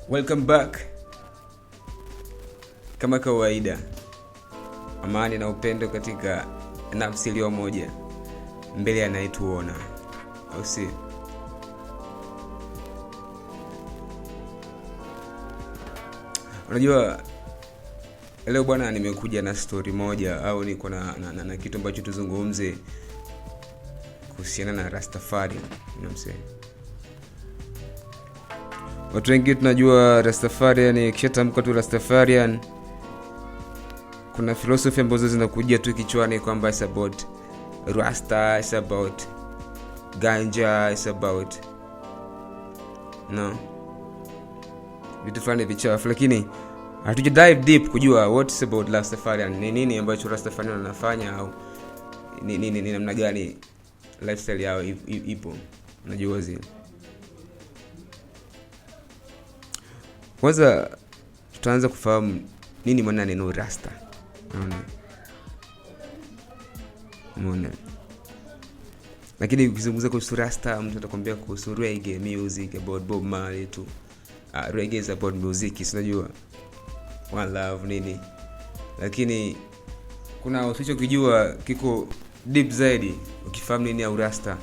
Welcome back. Kama kawaida, amani na upendo katika nafsi iliyo moja mbele anayetuona, au si? Unajua, leo bwana, nimekuja na story moja au niko na kitu ambacho tuzungumze kuhusiana na Rastafari. You? Watu wengi tunajua Rastafarian, ikishatamka tu Rastafarian kuna philosophy ambazo zinakuja tu kichwani kwamba it's about Rasta, it's about ganja, it's about no vitu fulani vichafu, lakini hatuja dive deep kujua what is about Rastafarian, ni nini ambacho Rastafarian wanafanya au ni namna gani lifestyle yao ipo. Unajua zile, kwanza tutaanza kufahamu nini maana neno rasta. Unaona, umeona? Lakini ukizungumza kuhusu rasta, mtu atakwambia kuhusu reggae music, about Bob Marley tu. Reggae is about music, si unajua, one love nini, lakini kuna usichokijua kiko deep zaidi. Ukifahamu nini ya urasta,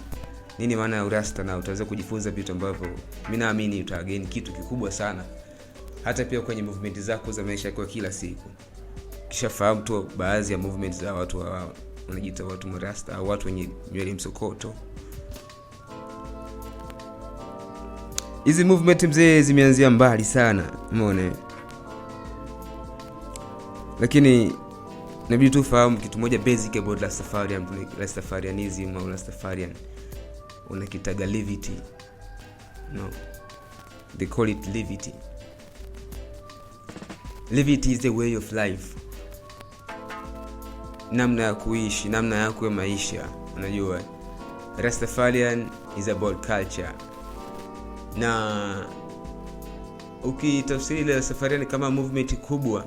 nini maana ya urasta, na utaweza kujifunza vitu ambavyo mi naamini utagain kitu kikubwa sana, hata pia kwenye movement zako za maisha yako ya kila siku. Kishafahamu tu baadhi ya movement za watu wa wanajiita watu marasta au watu wenye nywele msokoto. Hizi movement mzee zimeanzia mbali sana, umeona? Lakini inabidi tu ufahamu kitu moja basic about Rastafarian, Rastafarianism au Rastafarian unakitaga levity. No, they call it levity. Levity is the way of life, namna ya kuishi, namna yako ya maisha. Unajua, Rastafarian is about culture, na ukitafsiri ile Rastafarian kama movement kubwa,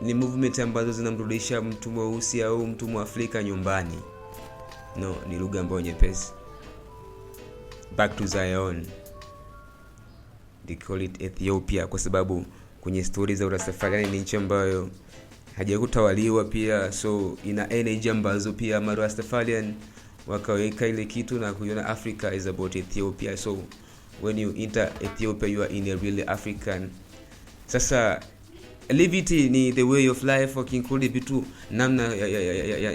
ni movement ambazo zinamrudisha mtu mweusi au mtu mwafrika nyumbani. No, ni lugha ambayo nyepesi, back to Zion, they call it Ethiopia, kwa sababu kwenye stori za Rastafarian ni nchi ambayo hajakutawaliwa pia, so ina energy ambazo pia Rastafarian wakaweka ile kitu na kuiona Africa is about Ethiopia. So when you enter Ethiopia, you are in a really African. Sasa levity ni the way of life, wakiinclude vitu namna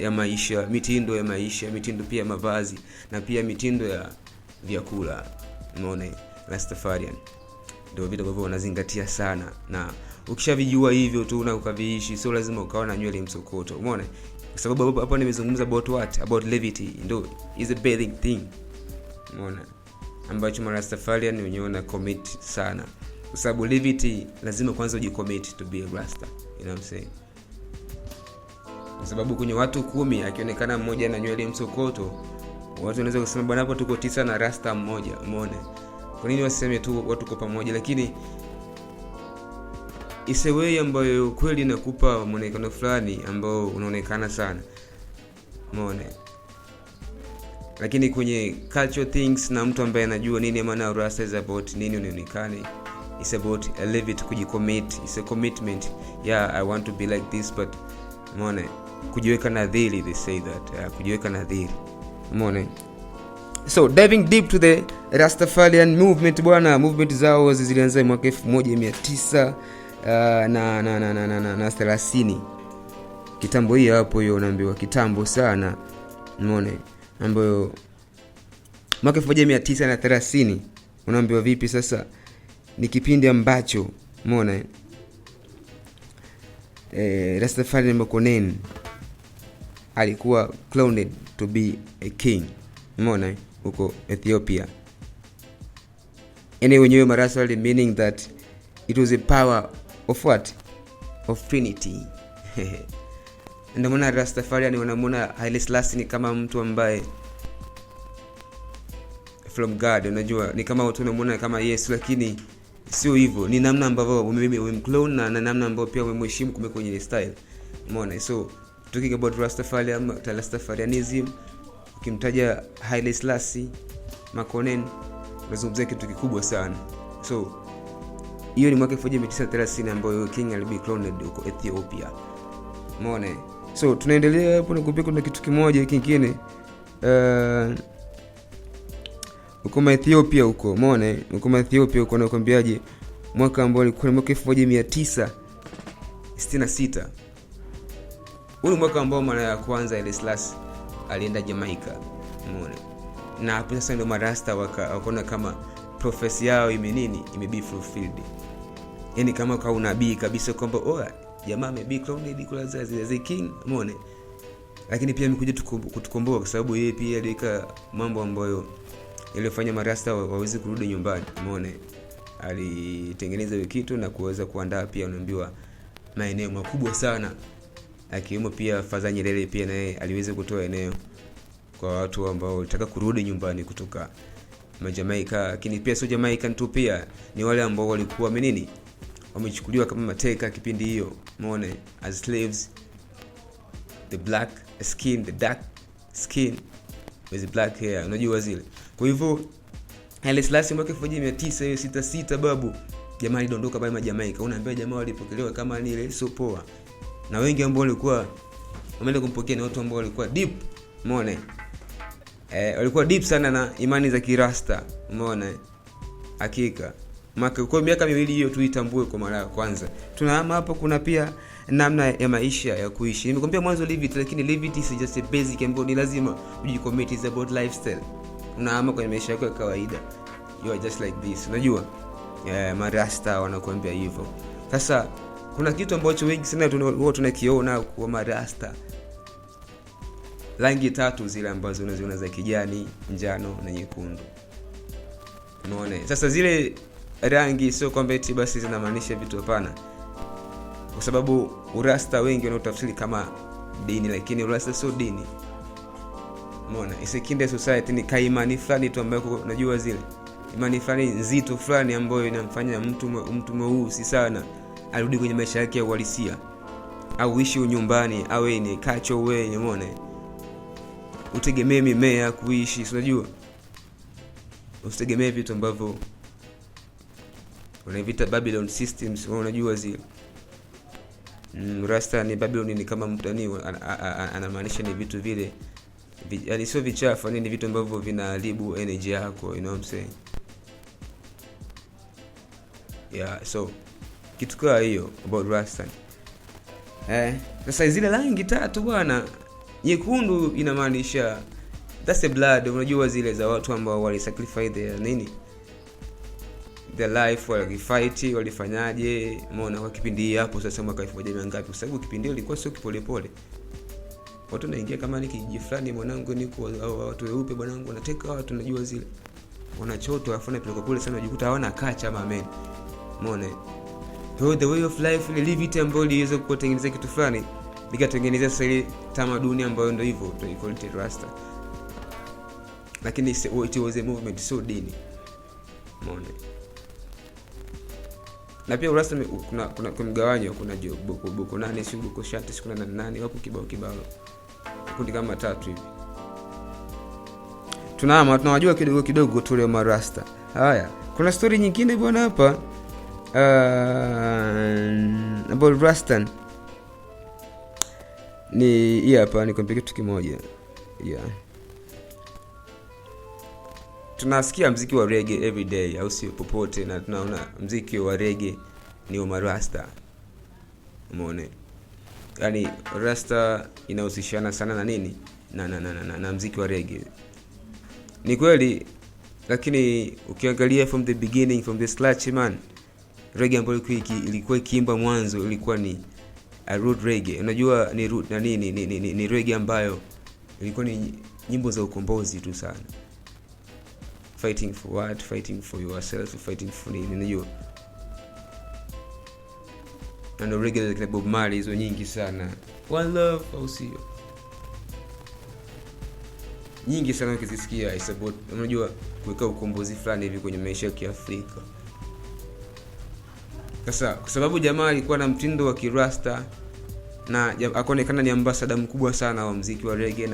ya maisha, mitindo ya maisha, mitindo pia ya mavazi na pia mitindo ya vyakula. Umeona, Rastafarian ndio vitu ambavyo wanazingatia sana, na ukishavijua hivyo tu na ukaviishi, sio lazima ukawa na nywele msokoto. Umeona, kwa sababu hapo nimezungumza about what? About levity, ndio is a bathing thing. Umeona, ambacho Rastafarian wenyewe wana commit sana, kwa sababu levity lazima kwanza ujicommit to be a rasta, you know what I'm saying? Kwa sababu kwenye watu 10 akionekana mmoja na nywele msokoto, watu wanaweza kusema bwana, hapo tuko 9 na rasta mmoja. Umeona, kwa nini waseme tu watu kwa pamoja? Lakini it's a way ambayo kweli inakupa muonekano fulani ambao unaonekana sana. Umeona? Lakini kwenye culture things, na mtu ambaye anajua nini maana ya rasta is about nini unaonekane, it's about a live it, kujicommit, it's a commitment. Yeah, I want to be like this, but umeona, kujiweka nadhiri, they say that, yeah, kujiweka nadhiri. Umeona? So diving deep to the Rastafarian movement bwana, movement zao zilianza mwaka 1900 na 30. Kitambo hii hapo, hiyo unaambiwa kitambo sana. Umeona, ambayo mwaka 1930 unaambiwa vipi sasa, ni kipindi ambacho umeona Rastafarian Makonnen alikuwa crowned to be a king, umeona, huko Ethiopia. Yani wenyewe Maraswali, meaning that it was a power of what? Of Trinity. Ndio maana Rastafarian wanamuona Haile Selassie ni kama mtu ambaye from God, unajua ni kama watu wanamuona kama Yesu, lakini sio hivyo, ni namna ambavyo umemclone na namna ambayo pia umemheshimu kumbe kwenye style. Umeona? So talking about Rastafarian, Rastafarianism, ukimtaja Haile Selassie Makonnen unazungumzia kitu kikubwa sana. So Hiyo ni mwaka 1930 ambayo king alibe crowned huko Ethiopia. Umeona? So tunaendelea hapo na kupika, kuna kitu kimoja kingine huko ma Ethiopia huko, umeona? Huko ma Ethiopia huko nakwambiaje, mwaka ambao ulikuwa ni mwaka 1966. Huu ni mwaka ambao mara ya kwanza Haile Selassie alienda Jamaica. Umeona? Na hapo sasa ndio marasta wakaona kama prophecy yao ime nini, ime be fulfilled. Yaani kama kwa unabii kabisa kwamba oh, jamaa ame be crowned kula as a king, umeona? Lakini pia amekuja kutukomboa kwa sababu yeye pia aliweka mambo ambayo yaliyofanya marasta waweze kurudi nyumbani, umeona? Alitengeneza hiyo kitu na kuweza kuandaa pia, unaambiwa maeneo makubwa sana, akiwemo pia Father Nyerere pia naye aliweza kutoa eneo kwa watu ambao walitaka kurudi nyumbani kutoka Majamaika. Lakini pia sio Jamaica tu, pia ni wale ambao walikuwa wamenini, wamechukuliwa kama mateka kipindi hiyo, umeona, as slaves, the black skin, the dark skin with black hair, unajua zile. Kwa hivyo Haile Selassie mwaka 1966 babu, jamaa alidondoka pale Majamaika. Unaambia jamaa walipokelewa kama ni ile sio poa, na wengi ambao walikuwa wameenda kumpokea ni watu ambao walikuwa deep, umeona, walikuwa deep sana na imani za Kirasta, umeona. Hakika maka kwa miaka miwili hiyo tuitambue kwa mara ya kwanza. Tunahama hapo, kuna pia namna ya maisha ya kuishi. Nimekwambia mwanzo live it, lakini live it is just a basic ambayo ni lazima ujicommit, is about lifestyle. Unahama kwenye maisha yako ya kawaida, you are just like this, unajua, yeah, marasta wanakuambia hivyo. Sasa kuna kitu ambacho wengi sana huwa tunakiona kwa marasta, rangi tatu zile ambazo unaziona za kijani, njano na nyekundu. Umeona? Sasa zile rangi sio kwamba eti basi zinamaanisha vitu, hapana, kwa sababu urasta wengi wanaotafsiri kama dini, lakini urasta sio dini. Umeona? It's a kind of society, ni kaimani fulani tu ambayo unajua zile imani fulani nzito fulani ambayo inamfanya mtu mweusi sana arudi kwenye maisha yake ya uhalisia, au ishi nyumbani, awe ni kacho wewe, umeona, utegemee mimea kuishi, unajua, usitegemee vitu ambavyo unaivita Babylon systems, unajua zile. Rasta ni Babylon, ni kama mtani anamaanisha ni vitu vile, yaani sio vichafu, ni vitu ambavyo vinaharibu energy yako, you know what I'm saying? Yeah, so kitu kama hiyo about Rasta. Sasa zile rangi tatu bwana, nyekundu inamaanisha that's the blood, unajua zile za watu ambao wali sacrifice their nini, their life, walifight, walifanyaje, umeona, kwa kipindi hii hapo sasa mwaka 1000 ngapi, kwa sababu kipindi hiyo ilikuwa sio kipolepole. Watu wanaingia kama ni kijiji fulani, mwanangu, niko watu weupe bwanangu, wanateka watu, unajua zile wanachotwa, afu wanapelekwa kule sana, unajikuta hawana kacha ama amen. Umeona? So the way of life ile live it ambayo iliweza kutengeneza kitu fulani, likatengeneza sasa ile tamaduni ambayo ndio hivyo tunaicall it Rasta. Lakini it was a movement, sio dini. Umeona? Na pia urasta kuna mgawanyo, kuna boko boko nani, si boko shati, si kuna nani nani, wapo kibao kibao, kundi kama tatu hivi. Tunama tunawajua kidogo kidogo tule marasta. Haya, kuna story nyingine bwana hapa about Rastan ni hii hapa, nikwambie kitu kimoja. Yeah, tunasikia mziki wa reggae every day, au sio? Popote, na tunaona mziki wa reggae ni wa marasta. Umeona? Yaani rasta inahusishana sana na nini, na mziki wa reggae. Ni kweli, lakini ukiangalia from the beginning, from the scratch man, reggae ambayo ilikuwa ikiimba mwanzo ilikuwa ni a root reggae. Unajua ni root na nini, ni reggae ambayo ilikuwa ni nyimbo za ukombozi tu sana. Fighting for what? Fighting for yourself, fighting for nini, unajua? Na ndo reggae za kina Bob Marley hizo nyingi sana. One love, au sio? Nyingi sana ukizisikia it's about, unajua, kuweka ukombozi fulani hivi kwenye maisha ya Kiafrika. Sasa kwa sababu jamaa alikuwa na mtindo wa kirasta na akaonekana ni ambassador mkubwa sana wa mziki wa reggae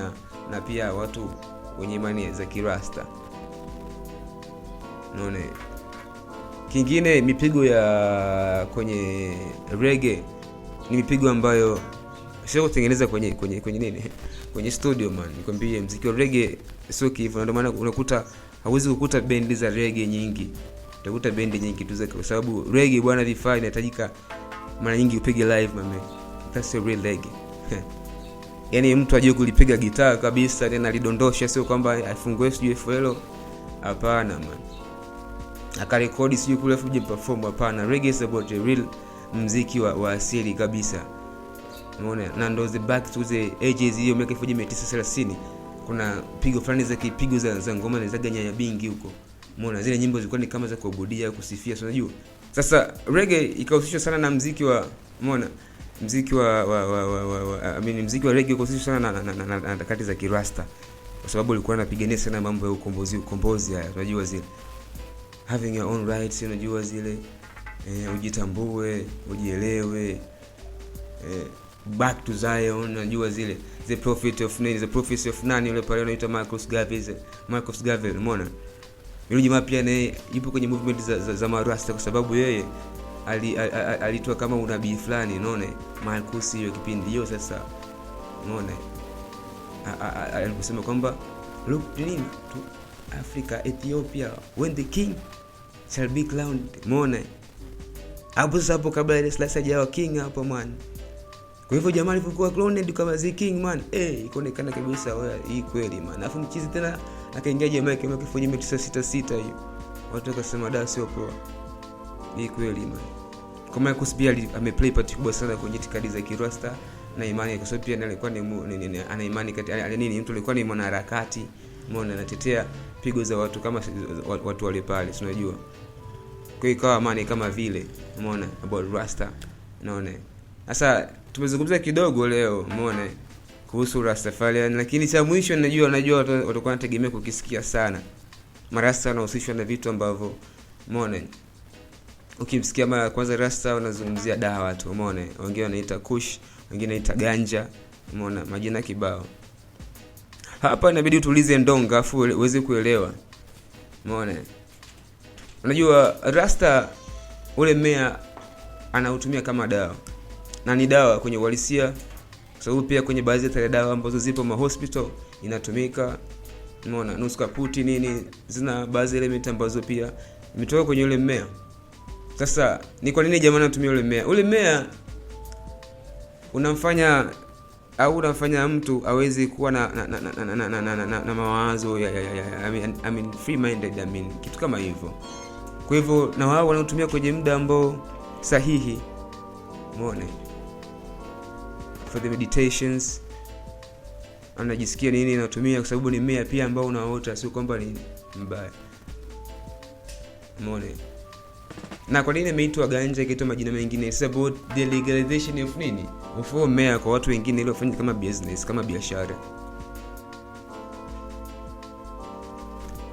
na pia watu wenye imani za kirasta. Unaona? Kingine, mipigo ya kwenye reggae ni mipigo ambayo sio kutengeneza kwenye nini, kwenye studio man. Nikwambie, muziki wa reggae sio kivyo, ndio maana unakuta hauwezi kukuta bendi za reggae nyingi. Utakuta bendi nyingi tu za, kwa sababu reggae bwana, vifaa inahitajika mara nyingi upige live mame. That's a real reggae. Yaani mtu ajue kulipiga gitaa kabisa tena alidondosha, sio kwamba afungue sijui FL, hapana man, akarekodi sijui kule afu perform, hapana. Reggae is about a real muziki wa asili kabisa, umeona? Na ndo the back to the ages, hiyo miaka 1930 kuna pigo fulani za kipigo za ngoma za nyaya bingi huko, umeona? Zile nyimbo zilikuwa ni kama za kuabudia, kusifia, si unajua. Sasa reggae ikahusishwa sana na muziki wa, umeona, muziki wa I mean, muziki wa reggae ukahusishwa sana na harakati za kirasta, kwa sababu alikuwa anapigania sana mambo ya ukombozi haya, unajua zile having your own rights, unajua zile ujitambue, ujielewe, back to Zion, unajua zile the prophet of nani, the prophecy of nani yule pale anaitwa Marcus Garvey, umeona? Yule jamaa pia naye yupo kwenye movement za marasta, kwa sababu yeye alitoa kama unabii fulani, unaona, Marcus hiyo kipindi hiyo. Sasa unaona aliposema kwamba look nini to Africa, Ethiopia, when the king shall be crowned, umeona hapo sasa, hapo kabla ile Selassie hajawa king hapo man. Kwa hivyo jamaa alivyokuwa crowned kama the king man, ikaonekana kabisa wewe hii kweli man. Alafu mchizi tena akaingia Jamaica mwaka 1966 hiyo, watu wakasema da, sio poa, hii kweli man. Kwa Marcus pia ameplay part kubwa sana kwenye itikadi za Kirasta na imani, kwa sababu pia alikuwa ni ana imani kati nini, mtu alikuwa ni mwanaharakati, umeona, anatetea pigo za watu kama watu wale pale, si unajua. Kwa hiyo ikawa amani kama vile, umeona, about Rasta, unaona. Sasa tumezungumza kidogo leo, umeona, kuhusu Rastafarian, lakini cha mwisho najua watu watakuwa wanategemea kukisikia sana. Marasta wanahusishwa na vitu ambavyo, umeona, ukimsikia mara ya kwanza Rasta wanazungumzia dawa tu, umeona, wengine wanaita kush, wengine wanaita ganja, umeona, majina kibao. Hapa inabidi utulize ndonga afu uweze kuelewa, umeona. Unajua Rasta ule mmea anautumia kama dawa, na ni dawa kwenye uhalisia, kwa sababu pia kwenye baadhi ya dawa ambazo zipo ma hospital inatumika, umeona, nusu kaputi nini, zina baadhi ya element ambazo pia imetoka kwenye ule mmea. Sasa ni kwa nini jamaa anatumia ule mmea? Ule mmea unamfanya au unamfanya mtu aweze kuwa na mawazo ya I mean, free minded, I mean, kitu kama hivyo. Kwa hivyo na wao wanaotumia kwenye muda ambao sahihi, umeona, for the meditations, anajisikia nini anatumia, kwa sababu ni mmea pia ambao unaota, sio kwamba ni mbaya, umeona. Na kwa nini imeitwa ganja, ikaitwa majina mengine? It's about the legalization of nini, of huo mmea kwa watu wengine, ili wafanye kama business, kama biashara.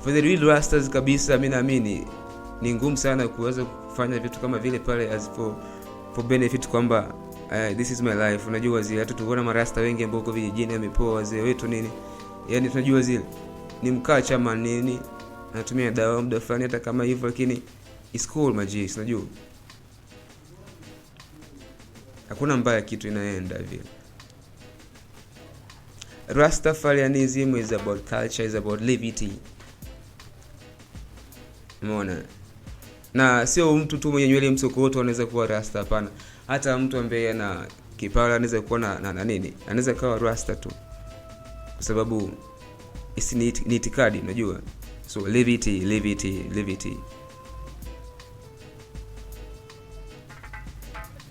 For the real rastas kabisa, mimi naamini ni ngumu sana kuweza kufanya vitu kama vile pale as for benefit kwamba this is my life. Unajua zile hata tuliona marasta wengi ambao uko vijijini wamepoa, wazee wetu nini, yani tunajua zile ni mkaa chama nini, anatumia dawa muda fulani hata kama hivyo, lakini it's cool maji, unajua hakuna mbaya, kitu inaenda vile. Rastafarianism is about culture, is about liberty. Umeona? Na sio mtu tu mwenye nywele msokoto anaweza kuwa rasta, hapana. Hata mtu ambaye ana kipara anaweza kuwa na nini, anaweza kuwa rasta tu, kwa sababu ni itikadi, unajua. So liberty, liberty, liberty.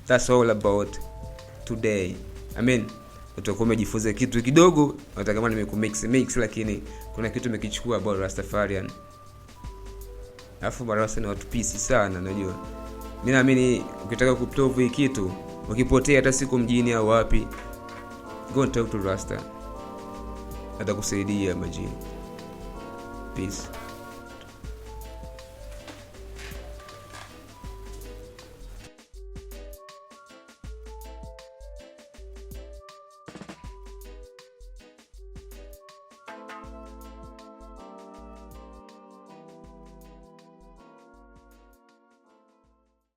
That's all about today. I mean, utakuwa umejifunza kitu kidogo, hata kama nimekumix mix, lakini kuna kitu umekichukua about Rastafarian. Alafu marasta ni watu peace sana, unajua. Mimi naamini ukitaka kuprove hii kitu, ukipotea hata siku mjini au wapi, go and talk to Rasta, atakusaidia majini. Peace.